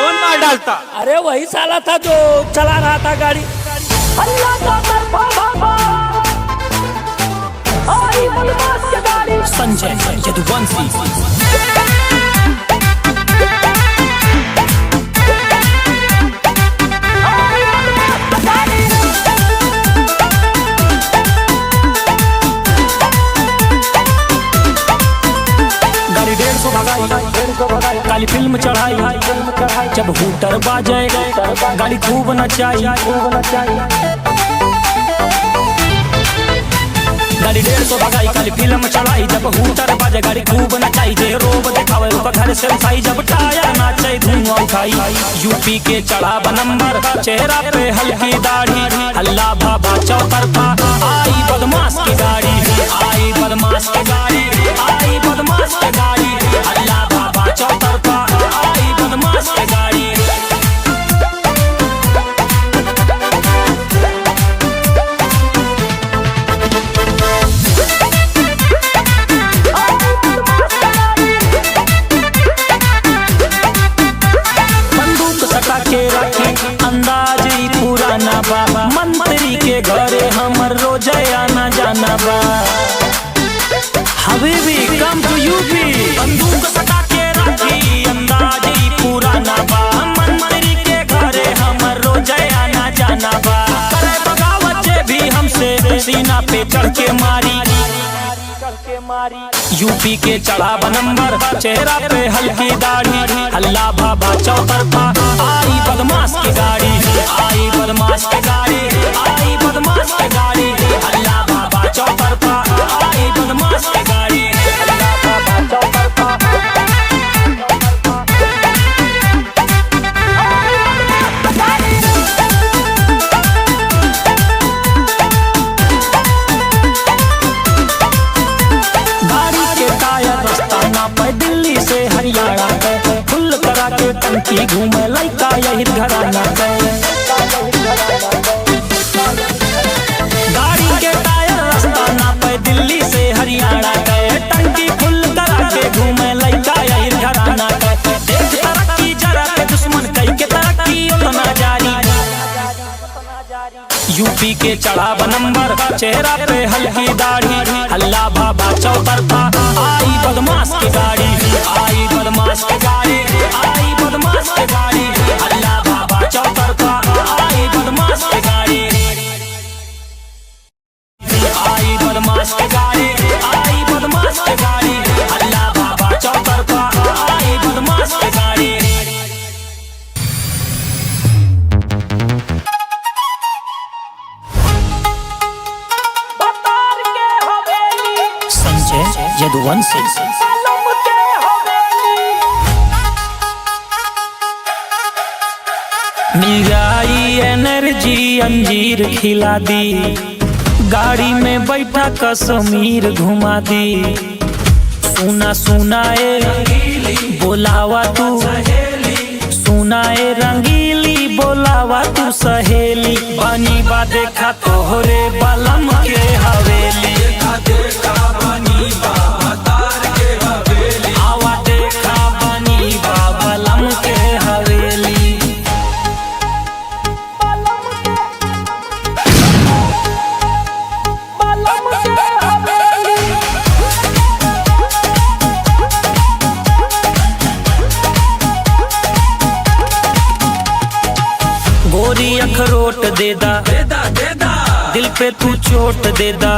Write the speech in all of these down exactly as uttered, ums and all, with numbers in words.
कौन मार डालता? अरे, वही साला था जो चला रहा था गाड़ी। अल्लाह का तरफा बाबा। आई बदमाश के गाड़ी। संजय यदुवंशी। गाड़ी डेढ़ सौ भगाई, काली फिल्म चढ़ाई, जब हूटर बाजे, गाड़ी खूब नचाई। गाड़ी डेढ़ सौ भगाई, काली फिल्म चढ़ाई, जब हूटर बाजे, गाड़ी खूब नचाई। जे रोब देखावे, ओकर घर से उठाई, जब टायर नाचे, धुआं उठाई। यूपी के चढ़ाब नंबर, चेहरा पे हल्की दाढ़ी, हल्ला बाबा चौतरफा, आई बदमाश की गाड़ी, आई बदमाश की गाड़ी, आई बदमाश की गाड़ी, हल्ला बाबा चौतरफा, आई बदमाश की गाड़ी। बंदूक सटा के रखी, अंदाज ई पुराना बा। मंत्री के घरे हमर रोजे आना जाना बा। हबीबी, come to यूपी। बंदूक सटा के रखी, अंदाज ई पुराना बा। मंत्री के घरे हमर रोजे आना जाना बा। करे बगावत जे भी हमसे, सीना पे चढ़ के मारी। यूपी के चढ़ाब नंबर, चेहरा पे हल्की दाढ़ी, हल्ला बाबा चौतरफा, आई बदमाश की गाड़ी, आई बदमाश की गाड़ी, आई बदमाश की गाड़ी, हल्ला बाबा चौतरफा, आई बदमाश की गाड़ी, हल्ला बाबा चौतरफा। गाड़ी के टायर रास्ता नापे दिल्ली से हरियाणा के, फुल करा के टंकी घूमे लइका यही घराना के। गाड़ी के टायर रास्ता नापे दिल्ली से हरियाणा के, टंकी फुल करा के घूमे लइका यही घराना के। देख तरक्की जरा के दुश्मन कई के तरक्की उतना जारी। यूपी के चढ़ाब नंबर, चेहरा पे हल्की दाढ़ी, हल्ला बाबा चौतरफा, आई बदमाश की गाड़ी, आई बदमाश की गाड़ी, आई बदमाश की गाड़ी, हल्ला बाबा चौतरफा, आई बदमाश की गाड़ी। आई बदमाश के गाड़ी, आई बदमाश के गाड़ी, हल्ला बाबा चौतरफा, आई बदमाश के गाड़ी। संजय यदुवंशी। मिल जाई एनर्जी, अंजीर खिला दी। गाड़ी में बैठा कश्मीर घुमा दी। सुना सुना ए बोलावा तू, सुना ए रंगीली बोलावा तू सहेली। बनी बा देखा तोहरे बलम के हवेली। आवा देखा बनी बा बलम के हवेली। गोरी अखरोट दे दा, दिल पे तू चोट दे दा।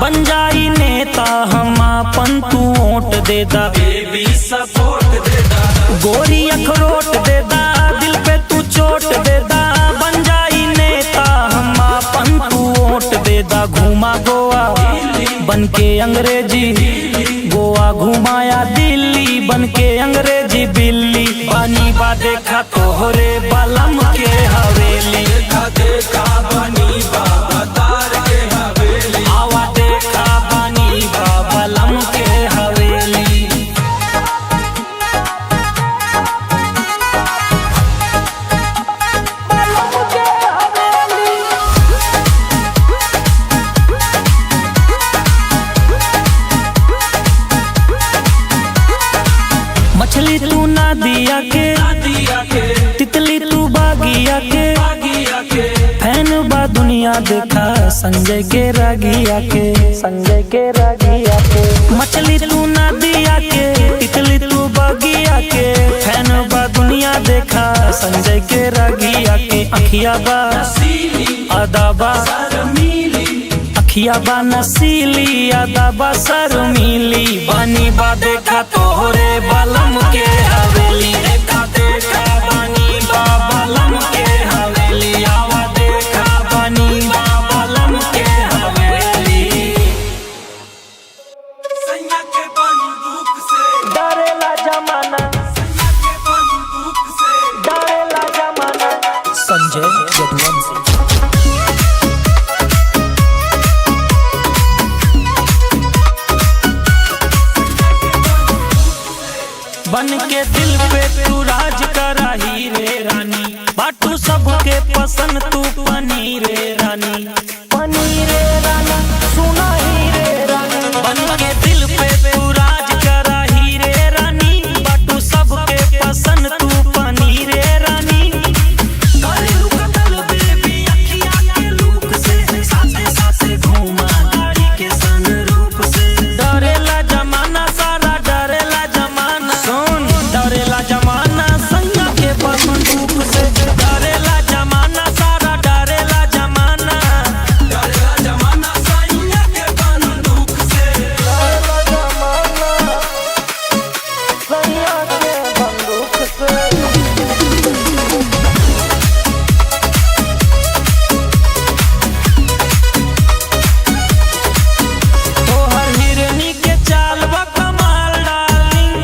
बन जाई नेता हम आपन, तू वोट दे दा। गोरी अखरोट दे दा, दिल पे तू चोट दे दा। बन जाई नेता हम आपन, तू वोट दे दा। घुमा गोवा बन के अंग्रेजी, गोवा घुमाया दिल्ली बन के अंग्रेजी बिल्ली। बनी बा देखा तोहरे बलम के हवेली। देखा देखा बनी बा बतार के हवेली। आवा देखा बनी बा बलम के हवेली। मछली तू नदिया के देखा संजय के रागिया के, संजय के रागिया के। मछली तू नदिया के, तितली तू बगिया के, फैन बा दुनिया देखा संजय के रागिया के। अखिया बा अदा बा, अखिया बा नसीली, अदा बा शर्मीली, बानी बा देखा तोहरे बलम के हवेली। देखा, देखा, बानी बा बलम के हवेली, आवा देखा, बानी बा बलम के हवेली। सैया के बंदूक से डरेला जमाना, सैया के बंदूक से डरेला जमाना। संजय यदुवंशी। बन के दिल पे तू राज करा हीरे रानी, बाटू सबके पसंद तू पनीरे रानी, पनीरे रानी, सुना हीरे रानी। बन के दिल पे तू राज करा हीरे रानी, बाटू सबके पसंद तू पनीरे रानी। करेलू कतल बेबी अखिया के लूक से, साथे साथे घूमा गाड़ी के sunroof से। डरेला जमाना सारा, डरेला जमाना। सुन, डरेला जमाना सैया के बंदूक से। डरेला जमाना सारा, डरेला जमाना। डरेला जमाना सैया के बंदूक से। डरेला जमाना सैया के बंदूक से। तोहर हिरनी के चाल बा कमाल darling,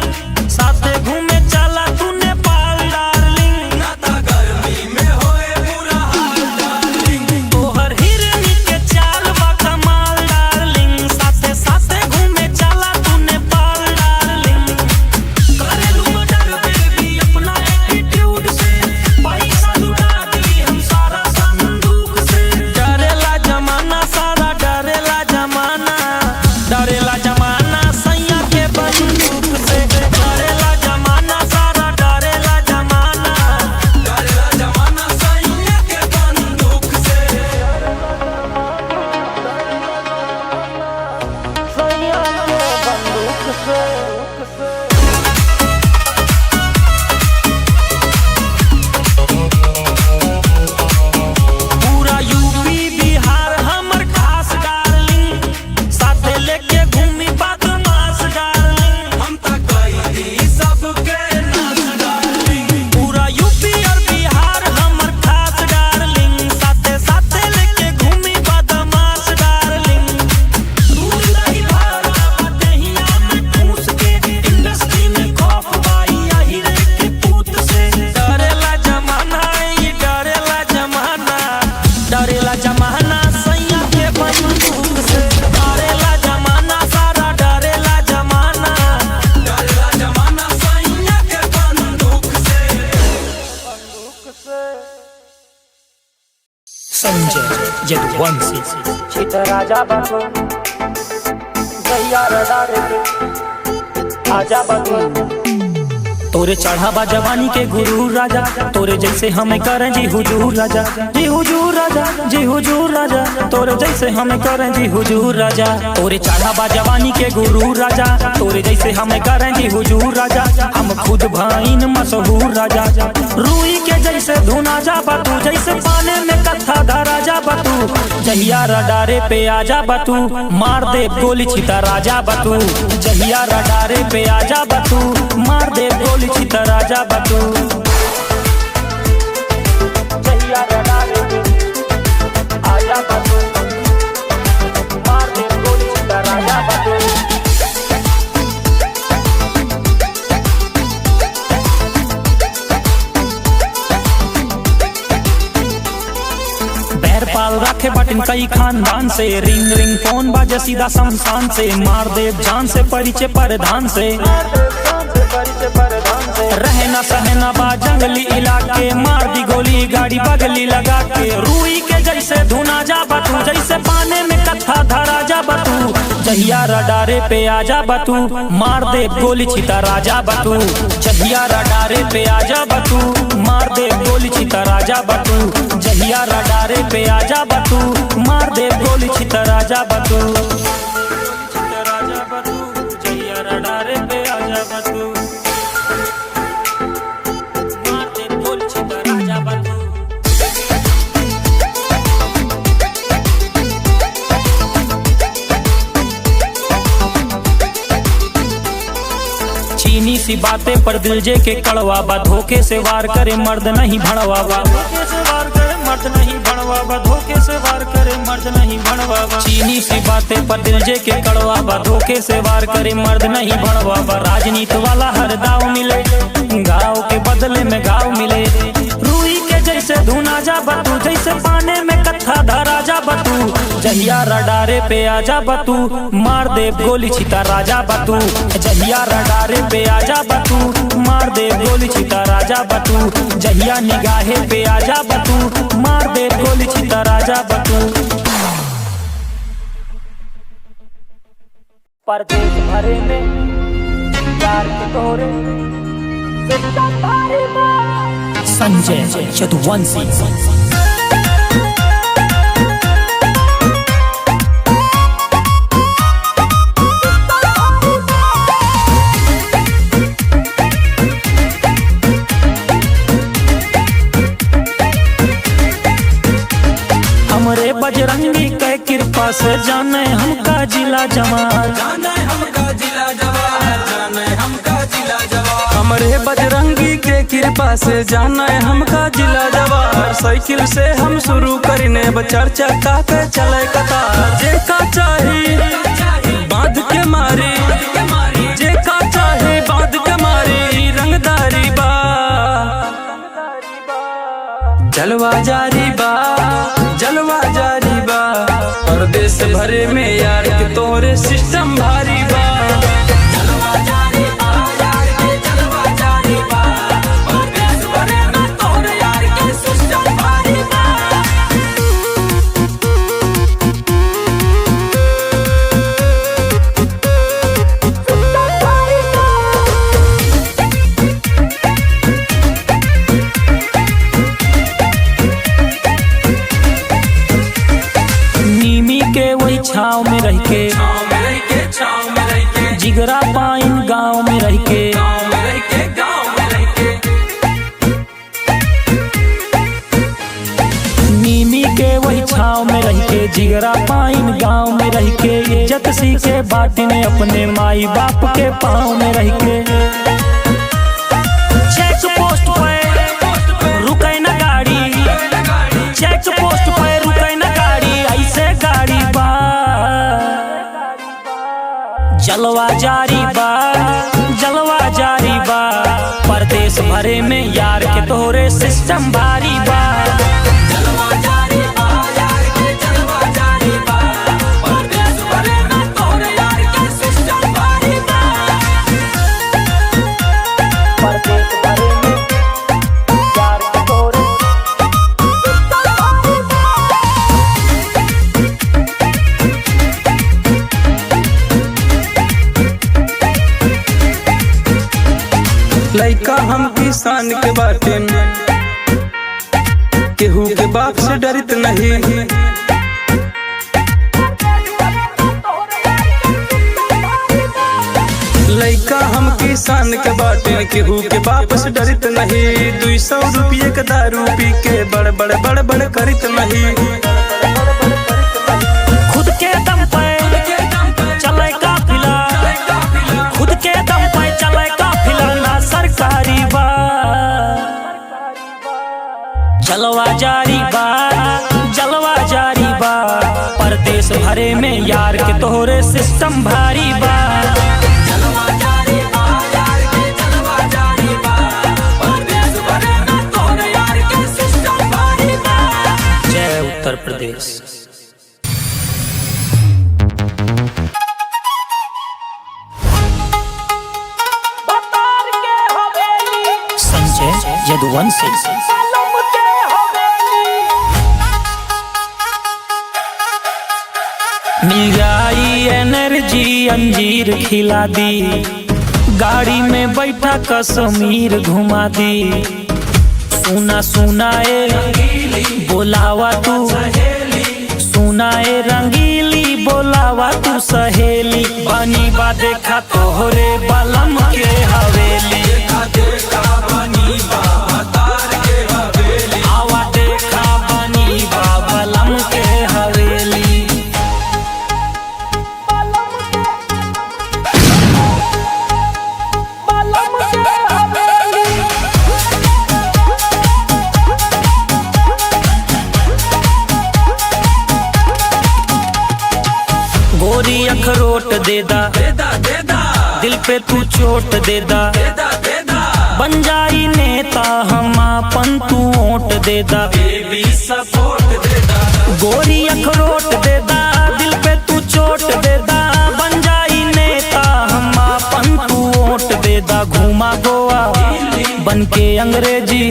साथे घूमे चला तू नेपाल darling। ना त गर्मी में होए बुरा हाल darling। तोहर हिरनी के चाल बा कमाल darling, साथे साथे घूमे चला तू नेपाल darling। करेलू murder baby अपना attitude से, पैसा लुटा दी हम सारा संदूक से। डरेला जमाना सारा, डरेला जमाना, डरेला जमाना सैया के बंदूक से। डरेला जमाना सारा, डरेला जमाना, डरेला जमाना सैया के बंदूक से। सैया के बंदूक से। पूरा यूपी बिहार हमर खास darling, साथे लेके घूमी बदमाश darling। हम त कई दी सबके नाश darling। पूरा यूपी और बिहार हमर खास darling, साथे साथे लेके घूमी बदमाश darling। दूर नहीं भारा बा देहिया में ठूस के, industry में खौफ बा यही रे के पूत से। डरेला जमाना, ई डरेला जमाना, डरेला जमाना सैया के बंदूक से। डरेला जमाना सारा, डरेला जमाना, डरेला जमाना सैया के बंदूक से। संजय यदुवंशी। छित राजा बाबू, जहिया रडार के आजा बाबू। तोरे चढ़ा बा जवानी के गुरूर राजा, तोरे जैसे हमें करें जी हुजूर राजा, जी हुजूर राजा, जी हुजूर राजा, तोरे जैसे हमें करें जी हुजूर राजा। तोरे चढ़ा बा जवानी के गुरूर राजा, तोरे जैसे हमें करें जी हुजूर राजा। हम खुद भईन मशहूर राजा, रुई के जैसे धुना जा बा तू, जैसे पाने में कत्था धरा जा बा तू। जहिया रडारे पे आ जा बा तू, मार देब गोली छितरा जा बा तू। जहिया रडारे पे आ जा बा तू, मार देब गोली छितरा जा बा तू। जहिया रडारे पे आ जा बा तू, मार देब गोली छितरा जा बा तू। बैर पाल राखे बाटिन कई खानदान से, रिंग रिंग फोन बाजे सीधा शमशान से, मार देब जान से परिचय परधान से। रहना सहना बा जंगली इलाके, मार दी गोली गाड़ी बगली लगा के। रुई के जैसे धुना जा बा तू, जैसे पाने में कत्था धरा जा बा तू। जहिया रडारे पे आ जा बा तू, मार देब गोली छितरा जा बा तू। जहिया रडारे पे आ जा बा तू, मार देब गोली छितरा जा बा तू। जहिया रडारे पे आजा बतू, मार दे गोली छितरा जा बतू। छितरा जा बतू, जहिया रडारे पे आजा बतू। मार दे गोली छितरा जा बतू। चीनी सी बातें पर दिल जे के कड़वा बा, धोखे से वार करे मर्द नहीं भड़वा बा। धोखे से वार करे मर्द नहीं भड़वा बा, धोखे से वार करे मर्द नहीं भड़वा बा। चीनी सी बातें पर दिल जे के कड़वा बा, धोखे से वार करे मर्द नहीं भड़वा बा। राजनीत वाला हर दाव मिले, गाँव के बदले में गाँव मिले। रुई के जैसे धुना जा बतू, जैसे पाने में कत्था धरा जा बतू। जहिया रडारे पे आजा बतू, मार दे गोली छितरा जा बतू। जहिया रडारे पे आजा बतू, मार दे गोली छितरा जा बतू। जहिया निगाहे पे आजा बतू, मार दे गोली छितरा जा बतू। परदेश भरे में यार के तोरे system भारी बा। संजय यदुवंशी। हमरे बजरंगी के कृपा से जाने हमका जिला जवार। जाने हमका जिला जवार, जाने हमका जिला जवार। हमरे बजरंगी के कृपा से जाने हमका जिला जवार। साइकिल से हम शुरू करिने, अब चार चक्का पे चले कतार। जेका चाही बांध के मारी, जेका चाही बांध के मारी, ई रंगदारी बा। जलवा जारी बा, जलवा जारी बा, परदेश भरे में यार के तोरे system भारी बा। जलवा जारी बा, यार के जलवा जारी बा, परदेश भरे में तोरे यार के system भारी बा। नीमी के वही छाँव में रह के, छाँव में रह के, छाँव में रह के। जिगरा पाइन गाँव में रह के, गाँव में रह के, गाँव में रह के। नीमी के वही छाँव में रह के, जिगरा पाइन गाँव में रह के, इज्जत सीखे बाटिन अपने माई बाप के पाँव में रह के। Check post पे रुके न गाड़ी, check post पे रुके न गाड़ी, ऐसे गाड़ी बा। जलवा जारी बा, जलवा जारी बा, परदेश भरे में यार के तोरे system भारी बा। जलवा जारी बा, यार के जलवा जारी बा, परदेश भरे में तोरे यार के system भारी बा। परदेश भरे में यार के तोरे लइका हम किसान के बाटेन, केहू के बाप से डरित नहीं। लइका हम किसान के बाटेन, केहू के बाप से डरित नहीं। दुई सौ रुपये के दारू पी के बड़ बड़ बड़ बड़ करित नहीं। खुद के दम पे चले काफिला, खुद के दम पे चले काफिला, ना सरकारी बा। जलवा जारी बा, जलवा जारी बा, परदेश भरे में यार के तोहरे system भारी बा। जलवा जारी बा, यार के जलवा जारी बा, परदेश भरे में तोहरे यार के system भारी बा। जय उत्तर प्रदेश। संजय यदुवंशी। मिल जाई energy, अंजीर खिला दी, गाड़ी में बैठा कश्मीर घुमा दी। सुना सुना ए बोलावा तू, सुना ए रंगीली बोलावा तू सहेली। पानी बा देखा तोहरे बलम के हवेली। आवा देखा बनी बा बलम के हवेली। गोरी अखरोट दे दा, दे दा, दे दा। दिल पे तू चोट दे दा, दे दा, दे दा। बन जाई नेता हम आपन तू वोट दे दा। Baby support दे दा। गोरी अखरोट दे दा, दिल पे तू चोट दे दा। बन जाई नेता हम आपन तू वोट दे दा। घूमा गोवा बन के अंग्रेजी,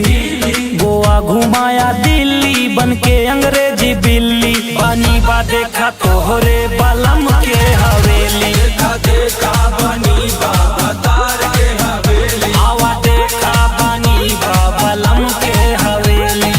गोवा घुमाया दिल्ली बन के अंग्रेजी बिल्ली। पानी बा देखा तोहरे बलम के हवेली। देखा देखा बनी बा भतार के हवेली। आवा देखा बनी बा बलम के हवेली।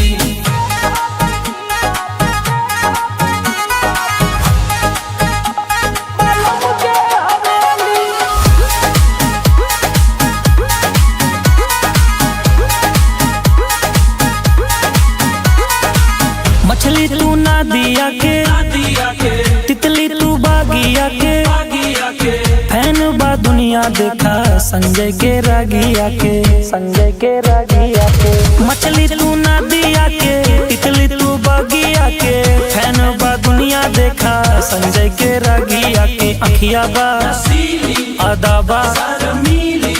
मछली तू नदिया के, नदिया के। तितली तू बागिया के, बागिया के। Fan बा दुनिया देखा संजय के रागिया के, संजय के रागिया के। मछली तू नदिया के, तितली तू बागिया के। Fan बा दुनिया देखा संजय के रागिया के। अखिया बा नसीली, अदा बा शर्मीली।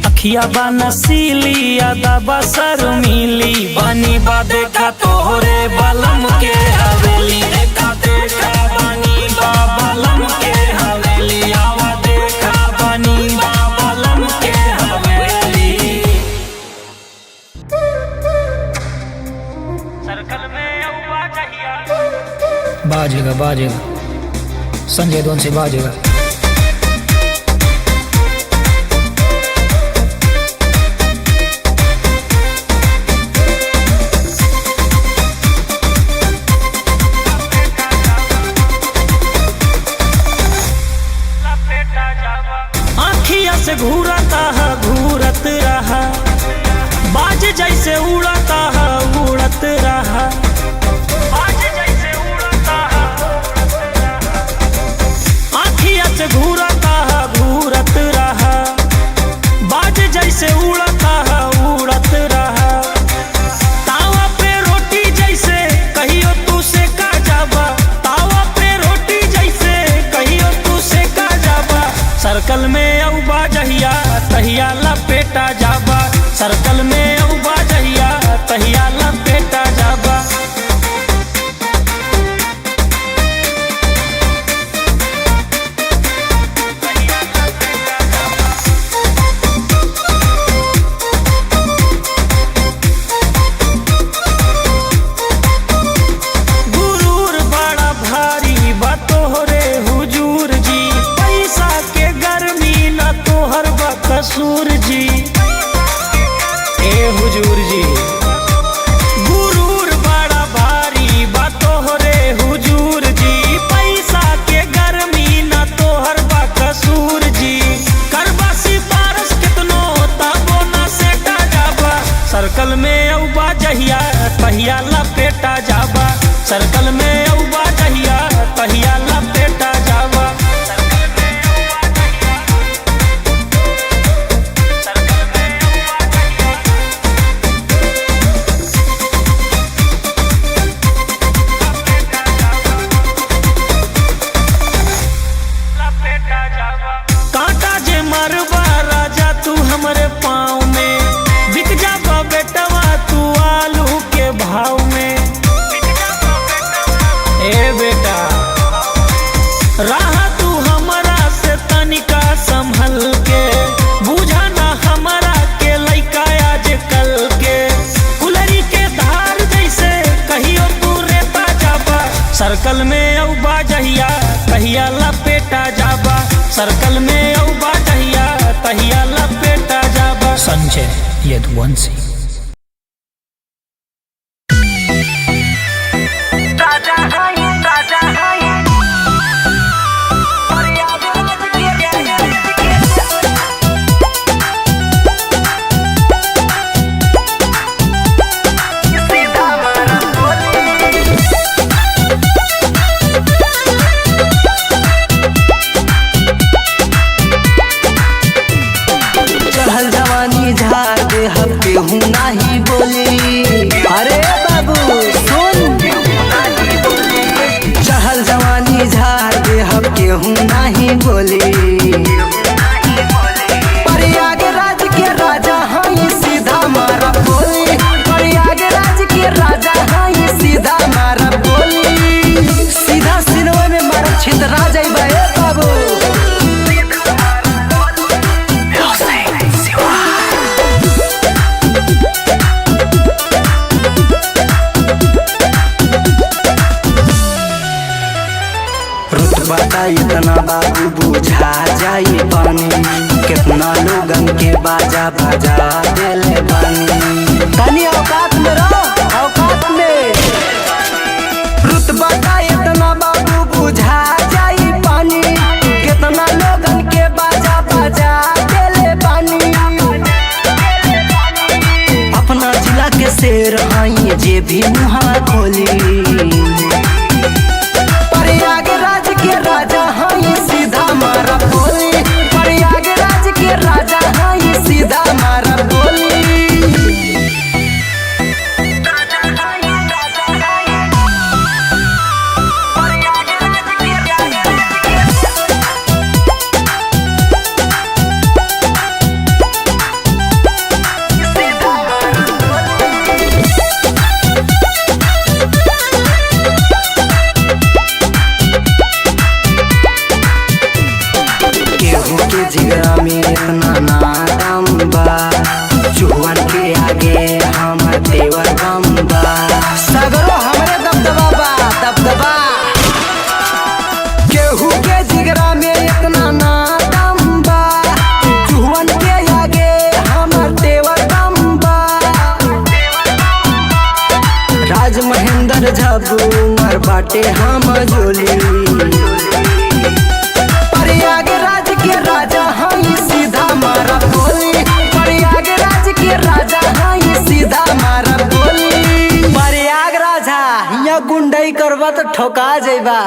अखिया बा नसीली, अदा बा शर्मीली। बनी बा देखा तोहरे बलम के हवेली। देखा देखा बनी बा बलम के हवेली। आवा देखा बनी बा बलम के हवेली। बाजेगा, बाजेगा, संजय यदुवंशी बाजेगा। आँखिया से घूरता है, घूरत रहा। बाज जैसे उड़ता है, उड़त रहा। आँखिया से घूरता है, घूरत रहा। बाज जैसे उड़ता है, उड़त रहा। तावा पे रोटी जैसे कहियो तू सेका जाबा। तावा पे रोटी जैसे कहियो तू सेका जाबा। Circle में अउबा जहिया तहिया लपेटा जाबा। Circle में अउबा जहिया तहिया लपेटा जाबा। गुरूर बड़ा भारी बा तोहरे हुजूर जी, पैसा के गर्मी ना तोहर बा कसूर जी। ए हुजूर जी, गुरूर बड़ा भारी बा तोहरे हुजूर जी, पैसा के गर्मी ना तोहर बा कसूर जी। करबा सिफारिश केतनो तबो ना सेटा जाबा। Circle में अउबा जहिया तहिया लपेटा जाबा। Circle में अउबा जहिया तहिया लपेटा जाबा। कांटा जे मारबा राजा तू हमरे पाँव में, बिक जाबा बेटवा तू आलू के भाव में। ए बेटा, रहा तू हमरा से तनिका संभल के, बुझा ना हमरा के लइका आजकल के। कुलरी के धार जैसे कहियो तू रेता जाबा। Circle में अउबा जहिया तहिया लपेटा जाबा। Circle में अउबा जहिया तहिया लपेटा जाबा। संजय यदुवंशी। नाही बोली। अरे बाबू सुन, चढ़ल जवानी झाड़ देहब केहू नाही बोली। प्रयागराज के राजा हई सीधा मारा बोली, प्रयागराज के राजा हई सीधा मारा बोली। सीधा सिनवा में मारा छितरा जाइबा ए बाबू। रुतबा का इतना बाबू बुझा जाई पानी, कितना लोगन के बाजा बजा देले बानी। तनी औकात में रहो, औकात में। रुतबा का इतना बाबू बुझा जाई पानी, कितना लोगन के बाजा बजा देले बानी। अपना जिला के शेर हई, जे भी मुहावा खोली। प्रयागराज के राजा हई, सीधा मारा बोली। प्रयागराज के राजा हई, सीधा मारा बोली। केहू के जिगरा में इतना ना दम बा, चुहवन के आगे हमर तेवर बम बा। सगरो हमरे दबदबा बा, दबदबा। केहू के जिगरा में इतना ना दम बा, चुहवन के आगे हमर तेवर बम बा। राज महेंद्र झब्बू मर बाटे हम जोली। प्रयागराज के राजा हई सीधा मारा बोली, प्रयागराज के राजा हई सीधा मारा बोली। प्रयागराज हा, हियाँ गुंडई करबा तो ठोका जइबा।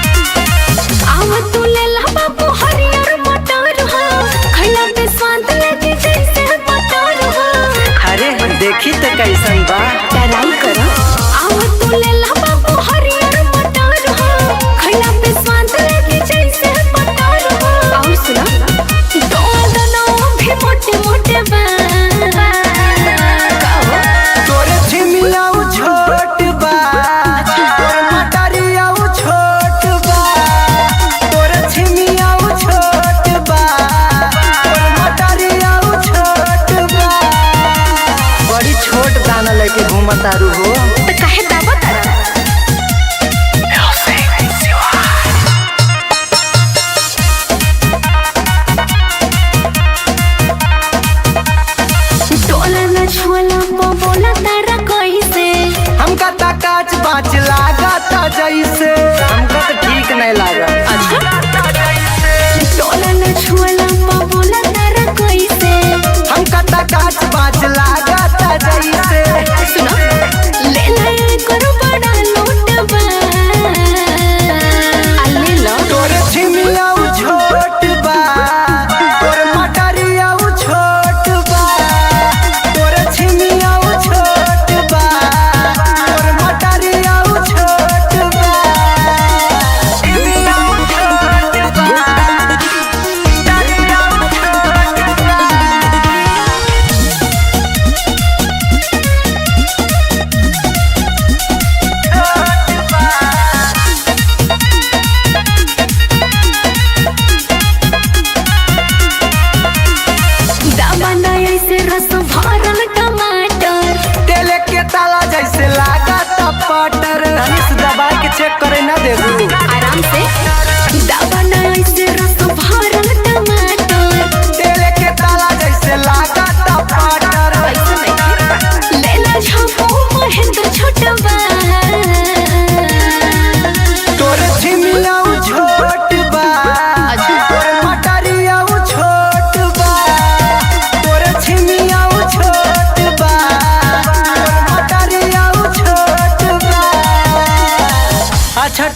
आवा तू ले ला बाबू हरियर मटर हो, खइला पे स्वाद लगे जैसे बटर हो। अरे, देखी त कैसन बा। Try करो। आवा तू ले ला बाबू हरियर मटर हो, खइला पे स्वाद लगे जैसे बटर हो। और सुना, दोनों भी मोटे मोटे बा। तोरे छिमियाऊ छोट बा, तोर मटरियाऊ छोट बा, तोर छिमियाऊ छोट बा, तोर मटरियाऊ छोट बा। बड़ी छोट दाना लेके घूमतारू हो। त काहे दाबा तारा? टोला न छुअला पो बोला तारा कैसे? हमका त काच बाच लागत जैसे। हमका त ठीक नहीं लागत। अच्छा। टोला न छुअला पो बोला तारा कैसे? हमका त काच बाच लागत जैसे। सुनो, ले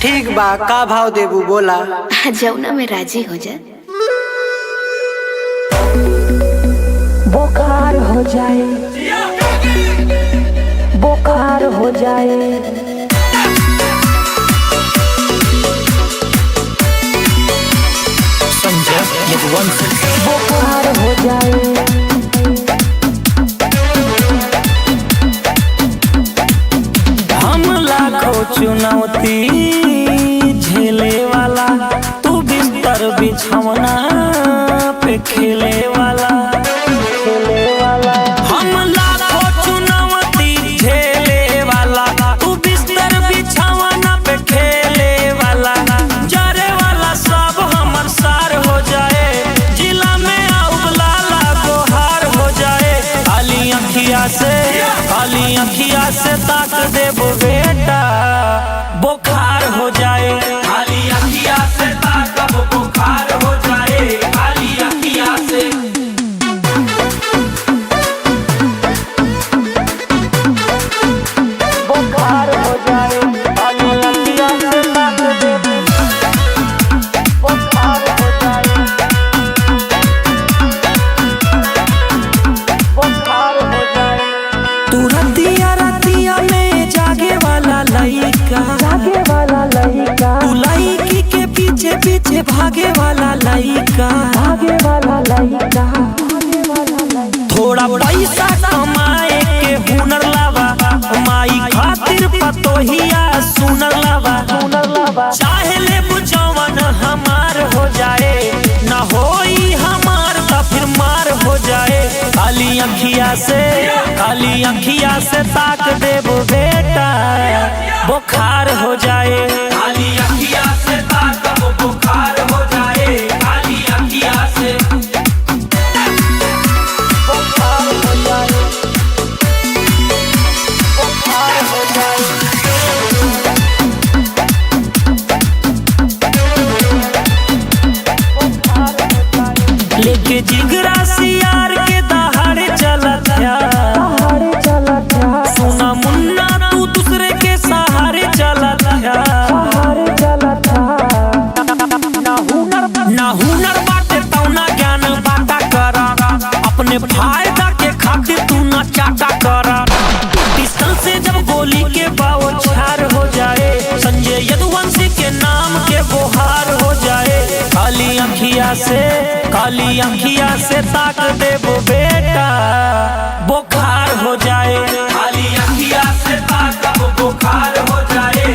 ठीक बा, का भाव देबू बोला? जौना में राजी हो जा। बोखार हो जाए, बोखार हो जाए। संजय यदुवंशी। बोखार हो जाए। हम लाखों चुनौती झेले वाला, तू बिस्तर बिछौना पे खेले वाला। हम लाखों चुनौती झेले वाला, तू बिस्तर बिछौना पे खेले वाला। जरे वाला सब हमर सार हो जाए, जिला में आउब लाला गोहार हो जाए। खाली अखिया से, खाली अखिया से ताक देबो बेटा, बोखार हो जाए। खाली अखिया से ताकब, बोखार हो जाए। खाली अखिया से। बोखार हो जाए, खाली अखिया से ताक दे। बोखार हो जाए, बोखार हो जाए। तू रतिया, रतिया में जागे वाला लइका, जागे वाला लइका। तू लइकी के पीछे, पीछे भागे वाला लइका, भागे वाला लइका। थोड़ा पैसा कमाए के हुनर लावा, माई खातिर पतोहिया सुनर लावा। चाहे लेबू जवन हमार हो जाए, ना होई हमार त फिर मार हो जाए। खाली अखिया से, खाली अखिया से ताक देबो बेटा, बोखार हो जाए। खाली अखिया से ताकब, बोखार हो जाए। खाली अखिया से। बोखार हो जाए, बोखार हो जाए। लेके जिगरा सियार के दहाड़े चलत है। सुना मुन्ना, तू दूसरे के सहारे चलत है। ना हुनर, ना हुनर बाटे तौना ज्ञान बाटा करा, अपने फायदा के खातिर तू ना चाटा करा। पिस्टल से जब गोली के बौछार हो जाए, संजय यदुवंशी के नाम के बोहार हो जाए। खाली अखिया से, खाली अखिया से ताक देबो बेटा, बोखार हो जाए। खाली अखिया से ताकब, बोखार हो जाए।